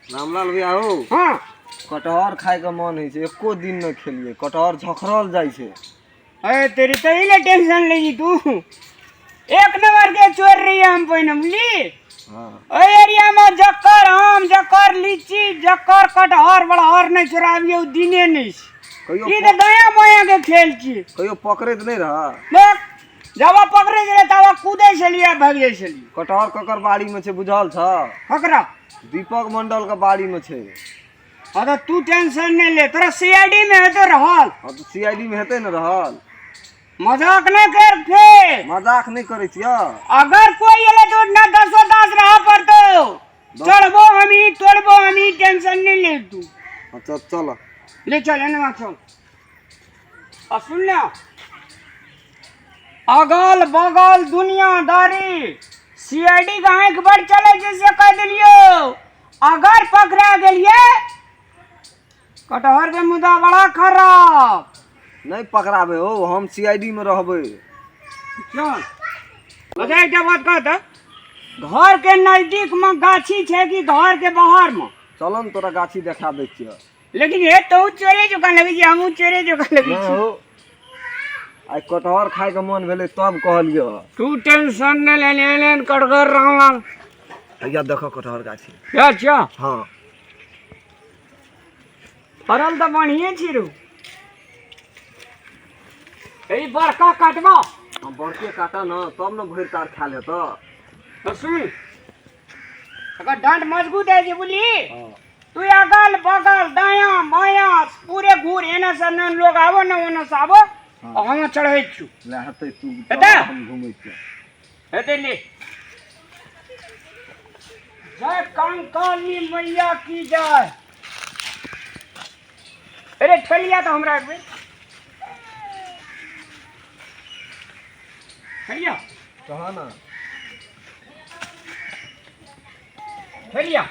रामलाल भैया हो। हाँ। कटहर खाय के मन होइ छै, एको दिन नहि खेलियै। कटहर झखरल जाइ छै। अरे तेरी तो ही टेंशन लेगी तू, एक नंबर के चोर रही हम पहिने, बुझली? हाँ। ओहि एरिया में जकर आम, जकर लीची, जकर कटहर बड़हर नहि चोराबियौ दिने नहि छै। कहियो ई तऽ दया माया के खेल छी। कहियो पकड़ैत नहि रह? देख, जब पकड़ै छलै तब कूदै छलियै आ भागि जाइ छलियै। कटहर ककर बाड़ी में छै बुझल छ? ककरा? दीपक मंडल के बाड़ी में छै। हाँ तऽ तू टेंशन नहि ले, तोरा सीआईडी में हेतौ रहल। हाँ तऽ सीआईडी में हेतै ने रहल। मजाक नहि कर फेर। मजाक नहि करै छियै। अगर कोई एले तो ना दसो दास रहा पड़तो, चढ़बो हम ही तोड़बो हम ही, टेंशन नहीं ले तू। अच्छा चल। ले चल, एने चल। आ सुन ना, अगल बगल दुनियादारी सीआईडी के आंख बड़ चले छै से कह देलियो। अगर पकड़ा गेलिए कटहर के मुद्दा बड़ा खराब। नहीं पकड़ाबे हो, हम सीआईडी में रहबे। चल। अच्छा एकटा बात कह तऽ, घर के नजदीक में गाछी छै कि घर के बाहर में? चल ने तोरा गाछी देखा दै छियै। लेकिन हे तो चोरे जोका लगै छै, हमहूँ चोरे जोका लगै नहि छी। हो, आइ कटहर खायके मन भेलै तब कहलियै। तू टेंशन नहि ले, ले ले कटहर रामलाल। हैया देखो कटहर गाछी। अच्छा। हाँ। फरल तऽ बढ़िए छी रू। ई बड़का काटबो? हम बड़के काटा न तब ने भरि तार खायल हेतऽ। तऽ सुन, एकर डांट मजबूत है जे, बुझली? हाँ। तू अगल बगल दाया माया पूरे घूर, एने से ने लोग आबो ने ओने से आबो, आ हम चढ़ै छु। ले हेतै तू। हेतै? हम घुमै छियै। हेतै, ले। जय कंकाली मैया की जय। अरे ठेलिया तो हमरा एक बेर ठेलिया। कहाँ ना। ठेलिया।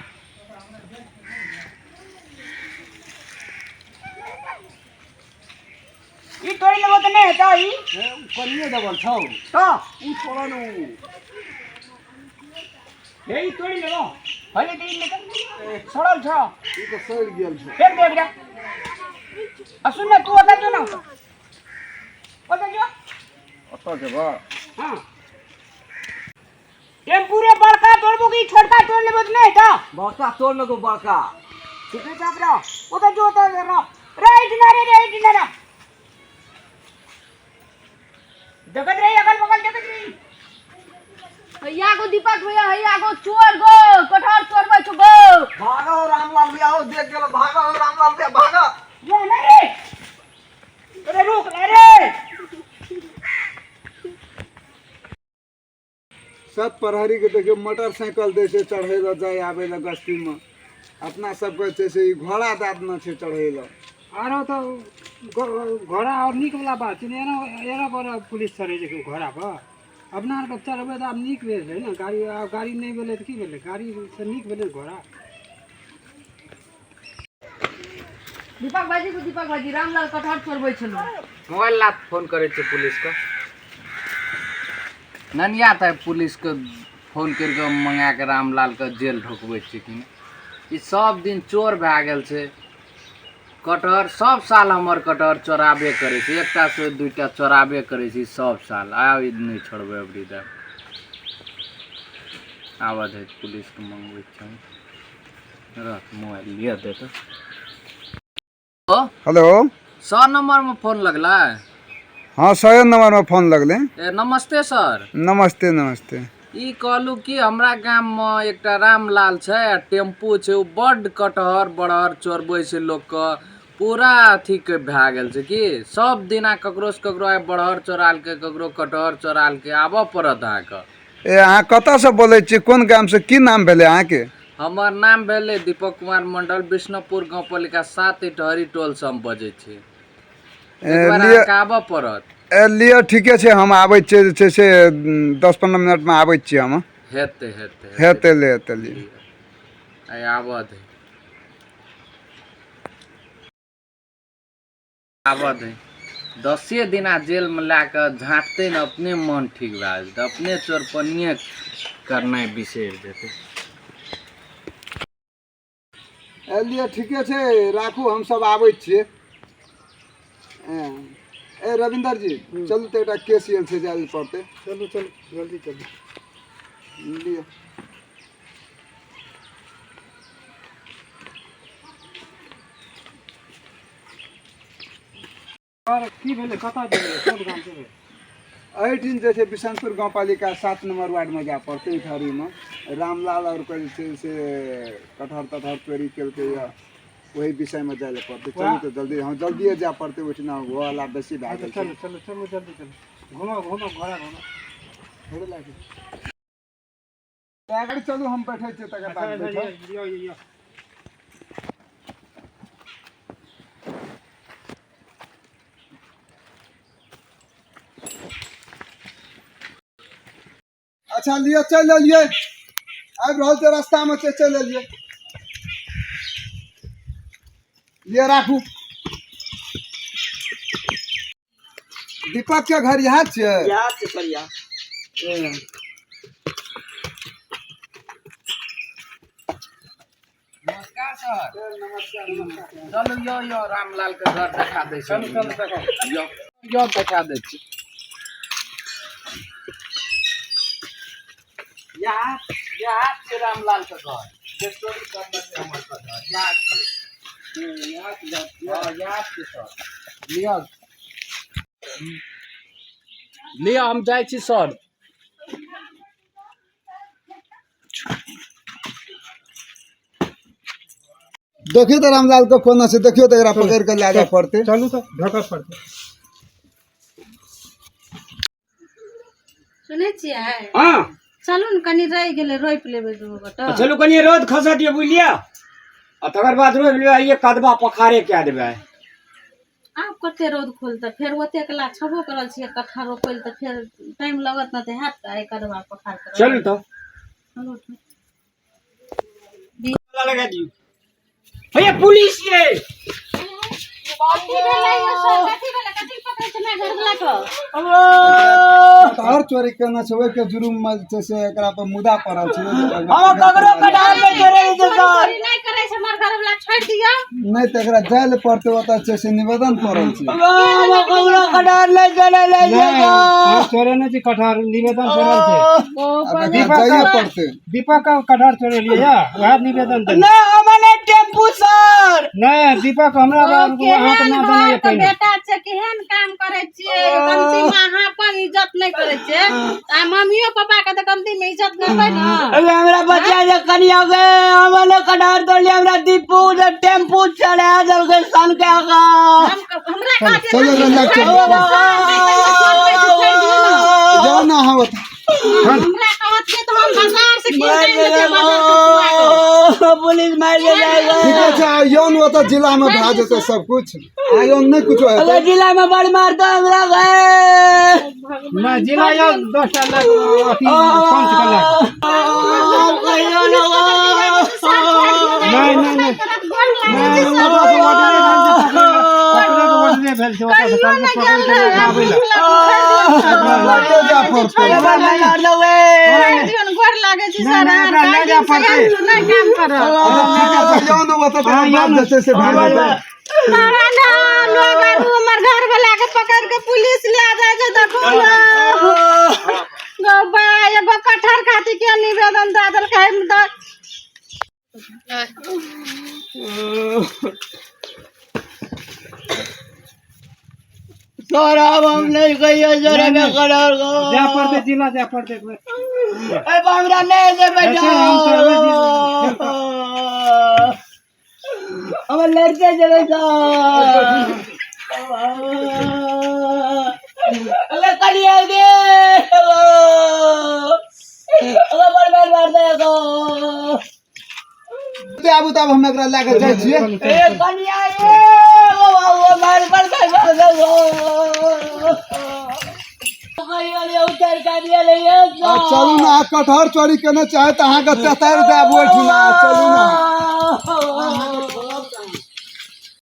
ई तोड़ि लेबो तऽ नहि हेतौ ई? कनिए दबल छौ। तऽ उ छोड़ा ने उ। हे, ई तोड़ि लेबो भले तऽ ई लेकिन सड़ल छौ। ई तऽ सड़ि गेल छौ। फेर दे एकरा। आ सुन ने, तू ओतऽ जो ने, ओतऽ जो। ओतऽ जेबऽ? हाँ, टेम्पूरे बड़का तोड़बो कि छोटका तोड़ लेबो तऽ नहि हेतौ? बड़का तोड़ ने गो, बड़का। चुपे चाप रह, ओतऽ जो, ओतऽ रह। राइट ना रे, राइट ना रह। देखत रही, अगल बगल देखत रही। हैया गो दीपक भैया, हैया गो चोर गो, कटहर चोरबै छौ गो। भागा हो रामलाल भैया हो, देख गेलो। भागा हो रामलाल भैया, भागा। जो ना रे, अरे रुक ले रे। सब प्रहरीके देखियौ मोटरसाइकिल दै छै चढ़ै लए, जाय आबै लए गस्तीमे। अपना सबके छै से ई घोड़ा दए देने छै चढ़ै लए। आरो तऽ घोड़ा आओर नीक वला बात छै ने। एना एना पर पुलिस चढ़ै छै घोड़ा पर, अपना आरके चढ़बै तऽ आब नीक भेलै ने गाड़ी। आब गाड़ी नहि भेलै तऽ की भेलै? गाड़ीसँ नीक भेलै घोड़ा। दीपक भाजी को, दीपक भाजी, रामलाल कटहर चोरबै छलौ। मोबाइल ला, फोन करै छै पुलिसके। ननिया तऽ पुलिसके फोन करि कऽ मंगा कऽ रामलालके जेल ढुकबै छै कि नहि। ई सब दिन चोर भए गेल छै। कटहर सब साल हमर कटहर चोराबे करै छै, एकटा से दुइटा चोराबे करै छै सब साल। आब ई नहि छोड़बै अबरी दऽ। आबऽ दे, पुलिसके मंगबै छियै हम। रह, मोबाइल लिअ दे तऽ। हेलो। 100 नंबरमे फोन लगलै? हाँ, 100 नंबरमे फोन लगलै। ए नमस्ते सर। नमस्ते, नमस्ते। ई कहलहुँ कि हमरा गाममे एकटा रामलाल छै आ टेम्पू छै, ओ बड्ड कटहर बड़हर चोरबै छै लोकके। पूरा अथीके भए गेल छै कि सब दिना ककरोसँ ककरो आइ बड़हर चोरालकै, ककरो कटहर चोरालकै। आबऽ पड़त अहाँके। ए अहाँ कतऽसँ बोलै छियै? कोन गामसँ? की नाम भेलै अहाँके? हमर नाम भेलै दीपक कुमार मंडल, विष्णुपुर गाँवपालिका 7 इटहरी टोलसँ हम बजै छी। एक बार लिअ। अहाँके आबऽ पड़त। ए लिअ, ठीके छै, हम आबै छियै जे छै से 10-15 मिनटमे आबै छियै हम। हेतै, हेतै। हेतै, ले हेतै, लिअ। आइ आबऽ दे, आबऽ दे। 10 दिना जेलमे लए कऽ झाँटतै ने, अपने मन ठीक भए जेतै, अपने चोरपनिये करनाइ बिसरि जेतै। एलियै, ठीके छै, राखू, हमसब आबै छियै। ए रविंदर जी, चलू तऽ एकटा केस आयल छै, जाय लए पड़तै। चलू चलू, जल्दी चलू। लिअ। आओर की भेलै, कतऽ जेबै, कोन गाम जेबै? एहिठिन जे छै बिशनपुर गाँवपालिका 7 नम्बर वार्डमे जाय पड़तै। इटहरीमे रामलाल आओर के जे छै से कटहर तटहर चोरी केलकै यऽ, ओहि विषयमे जाय लए पड़तै। चलू तऽ जल्दी, हँ, जल्दिए जाय पड़तै, ओहिठिना हो हल्ला बेसी भए गेल छै। चलू चलू चलू, जल्दी चलू, घुमाउ घुमाउ, घोड़ा घुमाउ। थोड़े लागि गाड़ी, चलू, हम बैठै छियै, तकर बाद बैठब। यौ यौ। अच्छा लिअ, चलि एलियै, आबि रहल छै, रास्तामे छै, चलि एलियै। लिअ, राखू। दीपक के घर इएह छियै? इएह छै सर, इएह। नमस्कार सर। चलू, यो यो रामलाल के घर देखा दै छी। यो यो, देखा दै छी। यहाँ यहाँ छै रामलाल के घर, जे चोरी करने छै हमर कटहर। यहाँ छै, हाँ, यहाँ छै सर। लिअ लिअ, हम जाइ छी सर। देखियौ तऽ रामलाल के कोना छै, देखियौ तऽ, एकरा पकड़ि कऽ लए जाय पड़तै। चलू तऽ, ढकऽ पड़तै। सुनै छियै? हँ। चलू ने, कनि रहि गेलै, रोपि लेबै दुनू गोटा। चलू, कनि रौद खसऽ दियौ, बुझलियै? आ तकर बाद रोपि लेबै। आइये कदबा पखारे कए देबै। आब कते रौद खोलतै? फेर ओतेक ला छबो करल छियै कट्ठा रोपै लए, तऽ फेर टाइम लगत ने, तऽ हैत तऽ आइ कदबा पखार करब। चलू तऽ। चलू तऽ। लगा दियौ। भैया, पुलिस ये। कथी भेलै यौ सर? कथी भेलै? कथी पकड़ै छै हमरा घरवला के? कटहर चोरी केने छै, ओहिके जुर्म मे जे छै से एकरा पर मुदा पड़ल छै। हम ककरो कटहर नहि चोरै छै। चोरी सर। चोरी नहि करै छै हमर घरवला, छोड़ि दियौ। नहि तऽ एकरा जाय लए पड़तै, ओतऽ छै से निवेदन पड़ल छै। हम ककरो कटहर नहि चोरै छै। नहि, हम चोरेने छी कटहर, निवेदन चोरल छै। ओ आब एकरा जाइए पड़तै। दीपक के कटहर चोरेलियै यऽ, वएह निवेदन देने। नहि, हमर नहि टेम्पू सर। नहि, दीपक हमरा ओ बाबू अहाँके केहन नाम देने घरके पहिने। बेटा छै, केहन काम करै छियै? कमती मे अहाँ अपन इज्जत नहि करै छियै आ मम्मियो पापा के तऽ कमती मे इज्जत करबै ने। अरे, हमरा बच्चा जे कनिया गे, हमर नहि कटहर तोड़लियै। हमरा दीपू जे टेम्पू चढ़ा देलकै सन के आगा। हम हमरा कहते चलो, चलो, चलो। जाउ ने अहाँ ओतऽ। हमरा कहत के तऽ हम बाजार से कीन के आनि लेतियै, बाजार के खुआ कऽ। पुलिस मारि जाएगा। ठीके छै, आइयो ने ओतऽ जिलामे भए जेतै सब कुछ, आइयो नहि कुछो हेतै। अगर जिला में बड़ मारता हमरा गे। नहि, जिला यऽ 10टा लाख अथी पंच के लाख। कहियो ना। नहि नहि नहि नहि, ओतऽ से ऑर्डरे भेल छै, पकड़े के ऑर्डरे भेल छै ओतऽ से, कहलकै पकड़ि के लए कऽ आबै लए। लऽ जाय पड़तै। गोर लागै छी नहि, सर। नहि, एकरा लए जाय पड़तै। नहि काम करब। ठीके छै, जाउ ने ओतऽ, तकर बाद जे छै से भए जेतै। तोरा ने लोग आर हमर घर वाला के पकड़ के पुलिस ले जाइ छै, देखो ने। गो बा, एगो कटहर खातिर के निवेदन दऽ देलकै हम तऽ। सर, अब हम नहीं कहियो सर, हमें कटहर को। जाय पड़तै जिला, जाय पड़तै एक बेर। अरे, हमरा नहीं दे बेटा। ऐसे हम चलबै। हम लड़ते चले सर। अरे कनिया दे, अरे बड़ बड़ मार दे को। आबू तब, हम एकरा लए कऽ जाइ छियै। ए कनिया, ए ओ ओ मार मार मार मार दे कहियो ले उतर कनिया ले। आ चलू ने, अहाँ कटहर चोरी केने चाहे तऽ अहाँके तेतरि देब ओहिठिना। चलू ने।